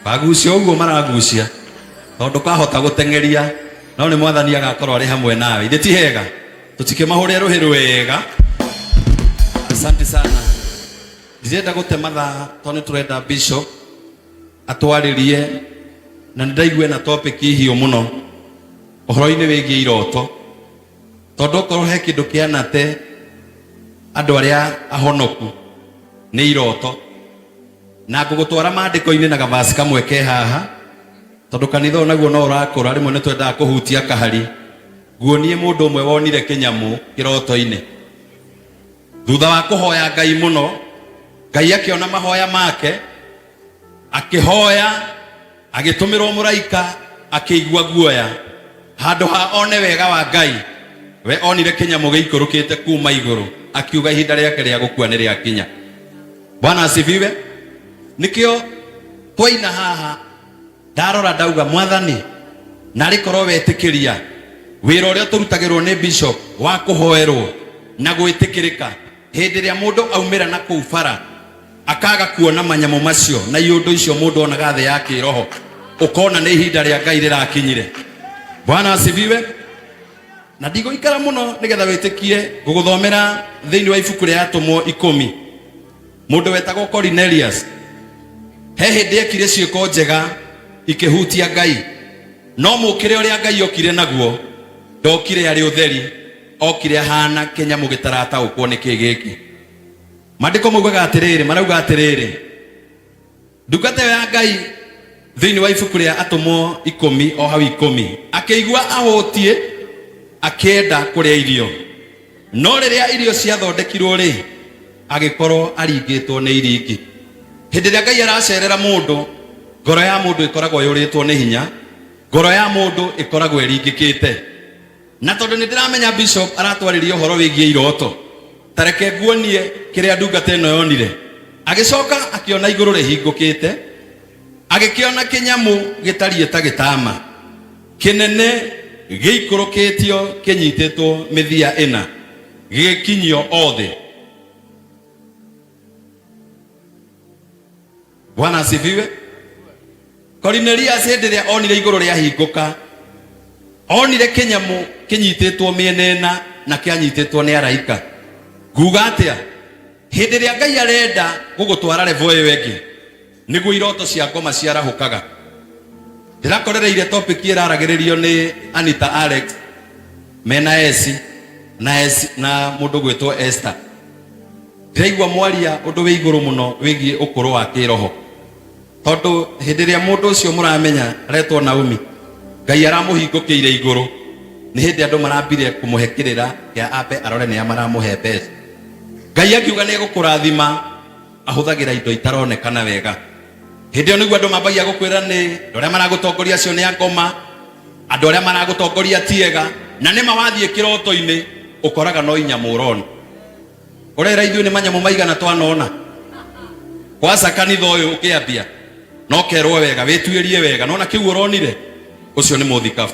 Kagucia ũguo maragucia tondũ kahota gũteng'eria no nĩ mwathani agakorwo arĩ hamwe nawe. Ithe ti hega tũtikĩmahũrĩre rũhĩ rwega. Asante sana. Ndirenda gũte mathaa tondũ nĩ tũrenda bishop atwarĩrie na nĩ ndaigua ena topic hiũ mũno ũhoro-inĩ wĩgiĩ iroto tondũ okorwo he kĩndũ kĩanate andũ arĩa ahonoku nĩ iroto na ngũgũtwara maandĩko-inĩ na gavasi kamwe ke haha tondũ kanitha ũyũ naguo no ũrakũra rĩmwe nĩ twendaga kũhutia kahari nguonie mũndũ ũmwe wonire kĩnyamũ kĩroto-inĩ thutha wa kũhoya ngai mũno ngai akĩona mahoya make akĩhoya agĩtũmĩrwo mũraika akĩigua guoya handũ ha one wega wa ngai we onire kĩnyamũ gĩikũrũkĩte kuma igũrũ akiuga ihinda rĩake rĩa gũkua nĩ rĩakinya bwana asifiwe nĩkĩo twaina haha ndarora ndauga mwathani narĩ korwo wetĩkĩria wĩra ũrĩa tũrutagĩrwo nĩ bishop wa kũhoerwo na gwĩtĩkĩrĩka hĩndĩ ĩrĩa mũndũ aumĩra na kũu bara akaga kuona manyamũ macio na iũndũ icio mũndũ onaga thĩ ya kĩroho ũkona nĩ ihinda rĩa ngai rĩrakinyire bwana asifiwe na ndigũikara mũno nĩgetha wĩtĩkie ngũgũthomera thĩinĩ wa ibuku rĩa atũmwo ikũmi mũndũ wetagwo Cornelius he hĩndĩ ekire ciĩko njega ikĩhutia ngai no mũkĩre ũrĩa ngai okire naguo ndokire arĩ ũtheri okire ahana kĩnyamũ gĩtarataũkwo nĩ kĩ gĩkĩ maandĩko maugaga atĩrĩrĩ marauga atĩrĩrĩ ndungata ĩyo ya ngai thĩinĩ wa ibuku rĩa atũmwo ikũmi o hau ikũmi akĩigua ahũtiĩ akĩenda kũrĩa irio no rĩrĩa irio ciathondekirwo rĩ agĩkorwo aringĩtwo nĩ iringi hĩndĩ ĩrĩa ngai aracerera mũndũ ngoro ya mũndũ ĩkoragwo yũrĩtwo nĩ hinya ngoro ya mũndũ ĩkoragwo ĩringĩkĩte na tondũ nĩ ndĩramenya bishop aratwarĩria ũhoro wĩgiĩ iroto ta reke nguonie kĩrĩa ndungata ĩno yonire agĩcoka akĩona igũrũ rĩhingũkĩte agĩkĩona kĩnyamũ gĩtariĩ ta gĩtama kĩnene gĩikũrũkĩtio kĩnyitĩtwo mĩthia ĩna gĩgĩkinyio o thĩ bwana asifiwe Korinelias hĩndĩ ĩrĩa onire igũrũ rĩahingũka onire kĩnyamũ kĩnyitĩtwo mĩena ĩna na kĩanyitĩtwo nĩ araika nguga atĩa hĩndĩ ĩrĩa ngai arenda gũgũtwara level ĩyo ĩngĩ nĩguo iroto cia ngoma ciarahũkaga ndĩrakorereire topic ĩraragĩrĩrio nĩ Anita Alex mena Esi na Esi na mũndũ gwĩtwo Esther ndĩraigua mwaria ũndũ wĩ igũrũ mũno wĩgiĩ ũkũrũ wa kĩroho tondũ hĩndĩ ĩrĩa mũndũ ũcio mũramenya aretwo Naomi Ngai aramũhingũkĩire igũrũ nĩ hĩndĩ andũ marambire kũmũhe kĩrĩra kĩa ambe arore nĩa maramũhe mbeca Ngai akiuga nĩ egũkũrathima ahũthagĩra indo itaronekana wega hĩndĩ ĩyo nĩguo andũ mambagia gũkwĩra nĩ andũ arĩa maragũtongoria acio nĩ angoma andũ arĩa maragũtongoria ti ega na nĩma wathiĩ kĩroto-inĩ ũkoraga no inyamũ ũrona ũrera ithuĩ nĩ manyamũ maigana twanona kwaca kanitha ũyũ ũkĩambia no kerwo wega wĩtuĩrie wega nona kĩu ũronire ũcio nĩ mũthikabu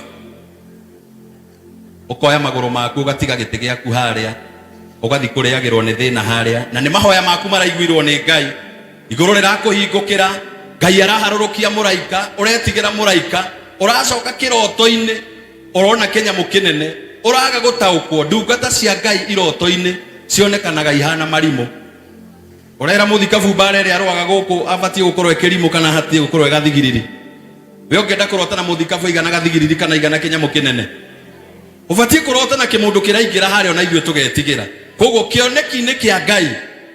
ũkoya magũrũ maku ũgatiga gĩtĩ gĩaku harĩa ũgathiĩ kũrĩagĩrwo nĩ thĩna harĩa na nĩ mahoya maku maraiguirwo nĩ ngai igũrũ rĩrakũhingũkĩra ngai araharũrũkia mũraika ũretigĩra mũraika ũracoka kĩroto-inĩ ũrona kĩnyamũ kĩnene ũraga gũtaũkwo ndungata cia ngai iroto-inĩ cionekanaga ihana marimũ ũrera mũthikabu mbara ĩrĩa arũaga gũkũ abatiĩ gũkorwo ĩkĩrimũ kana hatiĩ gũkorwo ĩgathigiriri we ũngĩenda kũrota na mũthikabu igana gathigiriri kana igana kĩnyamũ kĩnene ũbatiĩ kũrota na kĩmũndũ kĩraingĩra harĩa ona ithuĩ tũgetigĩra koguo kĩoneki-inĩ kĩa ngai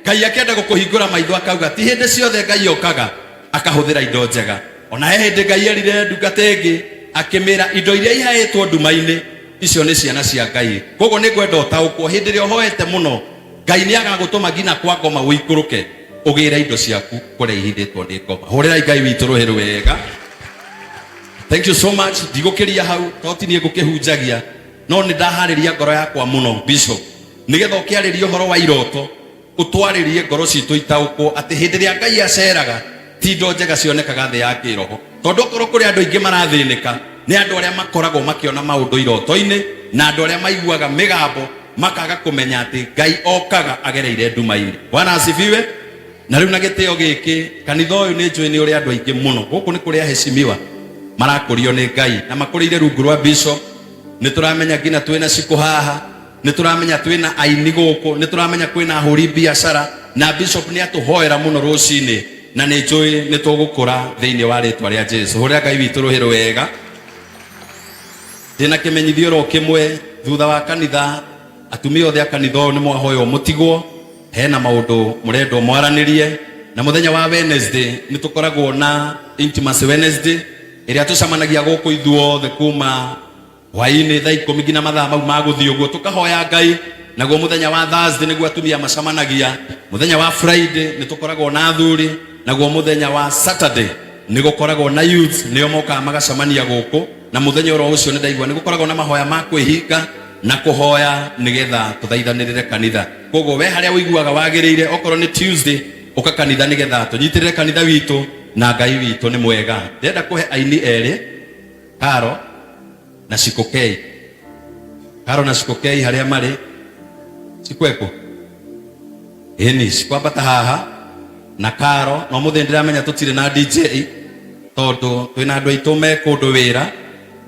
ngai akĩenda gũkũhingũra maitho akauga ti hĩndĩ ciothe ngai okaga akahũthĩra indo njega ona he hĩndĩ ngai erire ndungata ĩngĩ akĩmĩra indo iria ihaĩtwo nduma-inĩ icio nĩ ciana cia ngai koguo nĩ ngwenda ũtaũkwo hĩndĩ ĩrĩa ũhoete mũno ngai nĩ agagũtũma nginya kwa ngoma ũikũrũke ũgĩre indo ciaku kũrĩa ihithĩtwo nĩ ngoma hũrĩrai ngai witũ rũhĩ rwega thank you so much ndigũkĩria hau to ti niĩ ngũkĩhunjagia no nĩ ndaharĩria ngoro yakwa mũno bishop nĩgetha ũkĩarĩria ũhoro wa iroto ũtwarĩrie ngoro citũ itaũkwo atĩ hĩndĩ ĩrĩa ngai aceraga ti indo njega cionekaga thĩ ya kĩroho tondũ okorwo kũrĩ andũ aingĩ marathĩnĩka nĩ andũ arĩa makoragwo makĩona maũndũ iroto-inĩ na andũ arĩa maiguaga mĩgambo makaga kũmenya atĩ ngai okaga agereire nduma-inĩ bwana asifiwe. Na rĩu na gĩtĩo gĩkĩ, kanitha ũyũ nĩ njũĩ nĩ ũrĩ andũ aingĩ mũno. Gũkũ nĩ kũrĩ aheshimiwa marakũrio nĩ Ngai na makũrĩire rungu rwa bishop. Nĩ tũramenya nginya twĩna cikũ haha, nĩ tũramenya twĩna aini gũkũ, nĩ tũramenya kwĩna ahũri biacara, na bishop nĩ atũhoera mũno rũcinĩ, na nĩ njũĩ nĩ tũgũkũra thĩinĩ wa rĩtwa rĩa Jesu. Hũrĩra Ngai witũ rũhĩ rwega. Ndĩna kĩmenyithio oro kĩmwe thutha wa kanitha, atumia othe a kanitha ũyũ nĩ mwahoywo mũtigwo, hena maũndũ mũrendwo mwaranĩrie, na mũthenya wa Wednesday nĩ tũkoragwo na Intimacy Wednesday ĩrĩa tũcemanagia gũkũ ithuothe kuma hwainĩ thaa 10 nginya mathaa mau ma gũthiĩ ũguo, tũkahoya Ngai. Naguo mũthenya wa Thursday nĩguo atumia macemanagia, mũthenya wa Friday nĩ tũkoragwo na athuri, naguo mũthenya wa Saturday nĩ gũkoragwo na youth, nĩo mokaga magacemania gũkũ. Na mũthenya oro ũcio nĩ ndaigua nĩ gũkoragwo na mahoya ma kwĩhinga na kũhoya nĩgetha tũthaithanĩrĩre kanitha. Koguo we harĩa ũiguaga wagĩrĩire, okorwo nĩ Tuesday ũka kanitha nĩgetha tũnyitĩrĩre kanitha witũ, na Ngai witũ nĩ mwega. Ndĩrenda kũhe aini erĩ, Karo na Shikokei. Karo na Shikokei harĩa marĩ cikwekũ ĩni cikwambata haha na Karo. No mũthĩ ndĩramenya tũtirĩ na DJ tondũ twĩna andũ aitũ me kũndũ wĩra,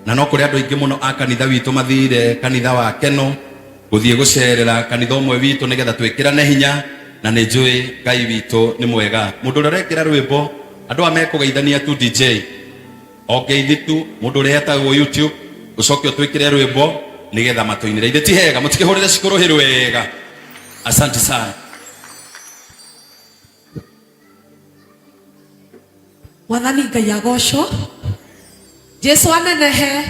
na no kũrĩ andũ aingĩ mũno a kanitha witũ mathire kanitha wa Keno gũthiĩ gũcerera kanitha ũmwe witũ nĩgetha twĩkĩrane hinya, na nĩ njũĩ Ngai witũ nĩ mwega. Mũndũ ũrĩa ũrekĩra rwĩmbo, andũ aya mekũgeithania tu DJ o ngeithi tu, mũndũ ũrĩa etagwo YouTube ũcoke ũtwĩkĩre rwĩmbo nĩgetha matũinĩre. Ithe ti hega mũtikĩhũrĩre cikũrũhĩ rwega. Asante sana. Mwathani Ngai agocwo, Jesu anenehe.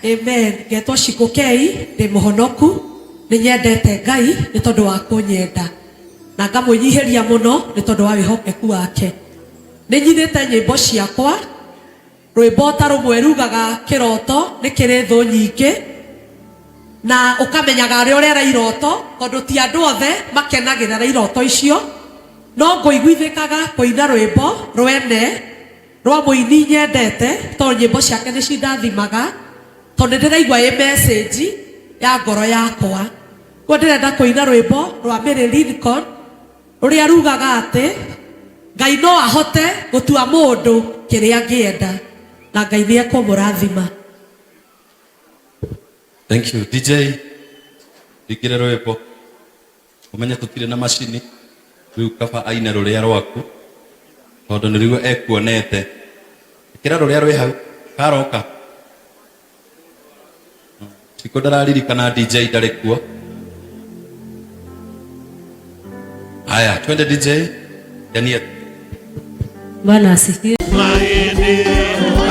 Amen. Ngetwo Shikũkei, ndĩ mũhonoku, nĩ nyendete Ngai nĩ tondũ wa kũnyenda, na ngamwĩnyihĩria mũno nĩ tondũ wa wĩhokeku wake. Nĩ nyinĩte nyĩmbo ciakwa, rwĩmbo ta rũmwe rugaga kĩroto nĩ kĩrĩ thũ nyingĩ, na ũkamenyaga arĩa ũrera iroto, tondũ ti andũ othe makenagĩrĩra iroto icio. No ngũiguithĩkaga kũina rwĩmbo rwene rwa mũini nyendete, tondũ nyĩmbo ciake nĩ cindathimaga, tondũ nĩ ndĩraigua ĩ message ya ngoro yakwa. Koguo ndĩrenda kũina rwĩmbo rwa Mary Lincoln rũrĩa rugaga atĩ Ngai no ahote gũtua mũndũ kĩrĩa angĩenda, na Ngai nĩ ekũmũrathima. Thank you DJ. Ringĩre rwĩmbo ũmenye tũtirĩ na macini rĩu, kaba aine rũrĩa rwaku tondũ nĩruo ekuonete. Ĩkĩra rũrĩa rwĩ hau karoka. Cikũ ndararirikana DJ ndarĩ kuo. Haya, twende DJ. Daniel. Bwana asifiwe. Mahĩndĩ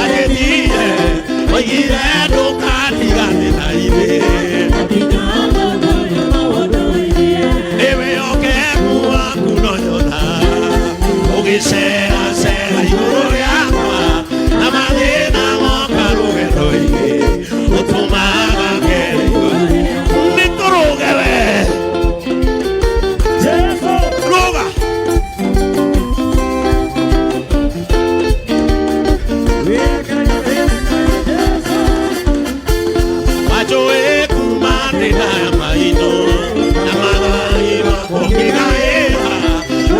agĩthiire oigire ndũkatigane na ithuĩ nĩwĩhokeku waku no nyona ũgĩceracera igũrũ rĩakwa na mathĩna moka rũgendo-inĩ ũtũmaga ngere nĩ tũrũge we Jesu rũga. Majoe kuma ndĩna maitho na magai makũngĩgaĩra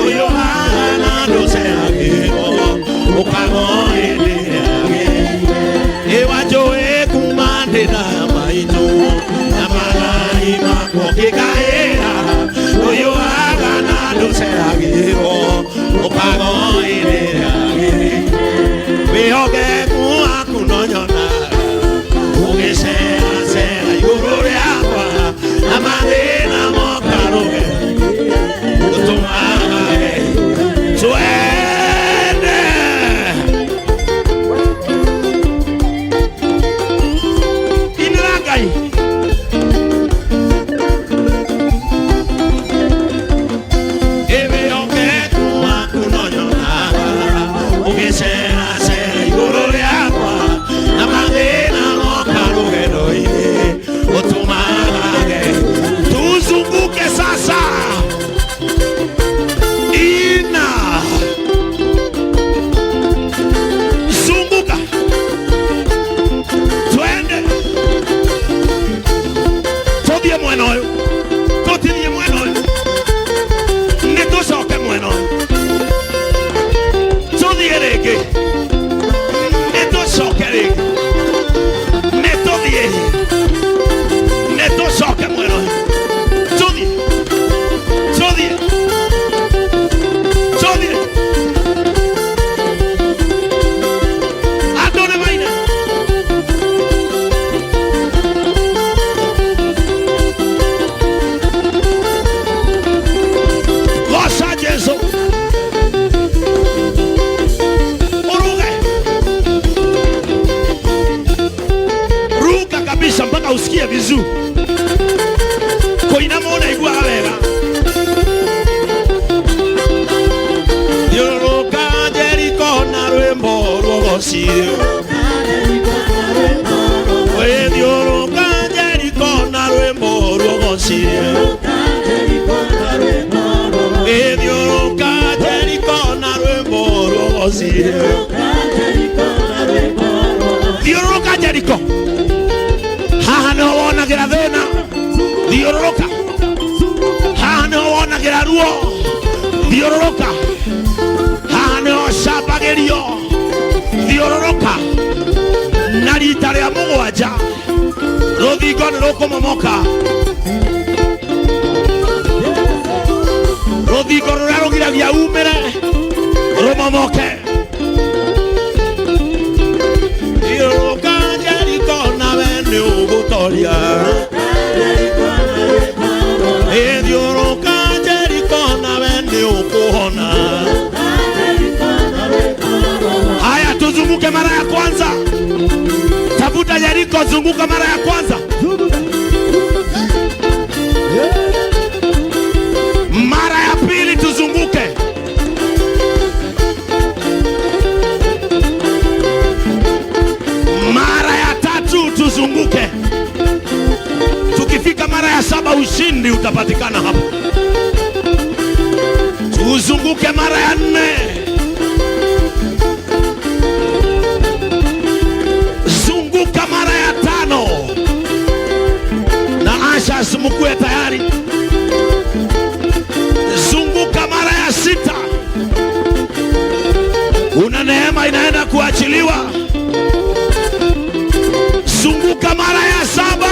ũyũ hana ndũceragĩrwo ũkago hĩndĩ ĩwajoe kuma ndĩna maitho na magai makũngĩgaĩra ũyũ hana ndũceragĩrwo ũkago hĩndĩ wĩhokeku waku no nyonaga ũgĩceracera igũrũ rĩakwa na mathĩna moka rũgendo ũtũmaga twende inĩra Ngai. Ĩwĩhokeku waku no nyonaga ũgĩceracera igũrũ rĩakwa na mathĩna moka rũgendo-inĩ ũtũmaga tuzunguke sasa ina zunguka twende tũthiĩ mwena ũyũ tũtithie mwena ũyũ nĩ tũcoke mwena ũyũ. Rũgocire. Wĩthiũrũka Jeriko na rwĩmbo rũgocire. Wĩthiũrũka Jeriko na rwĩmbo rũgocire. Thiũrũrũka Jeriko. Haha nĩho wonagĩra thĩna. Thiũrũrũka. Haha nĩho wonagĩra ruo. Thiũrũrũka. Haha nĩho ũcambagĩrio. Thiũrũrũka. Na rita rĩa mũgwanja rũthingo nĩ rũkũmomoka. Rũthingo rũrĩa rũgiragia umĩre rũmomoke. Thiũrũrũka Jeriko nawe nĩ ũgũtoria. Thiũrũrũka Jeriko nawe nĩ ũkũhona. Haya, tuzunguke mara ya kwanza. Tafuta Jeriko, zunguka mara ya kwanza. Mara ya pili tuzunguke. Mara ya tatu tuzunguke. Tukifika mara ya saba ushindi utapatikana hapo. Tuzunguke mara ya nne. Zunguka mara ya tano. Na Asha mkuwe tayari. Zunguka mara ya sita. Una neema inaenda kuachiliwa. Zunguka mara ya saba.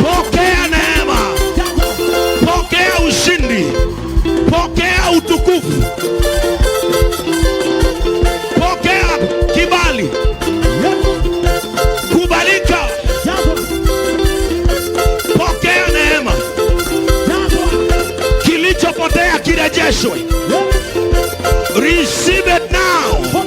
Pokea neema. Pokea ushindi. Pokea utukufu. Pokea kibali. Kubalika. Pokea neema. Kilichopotea kirejeshwe. Receive it now.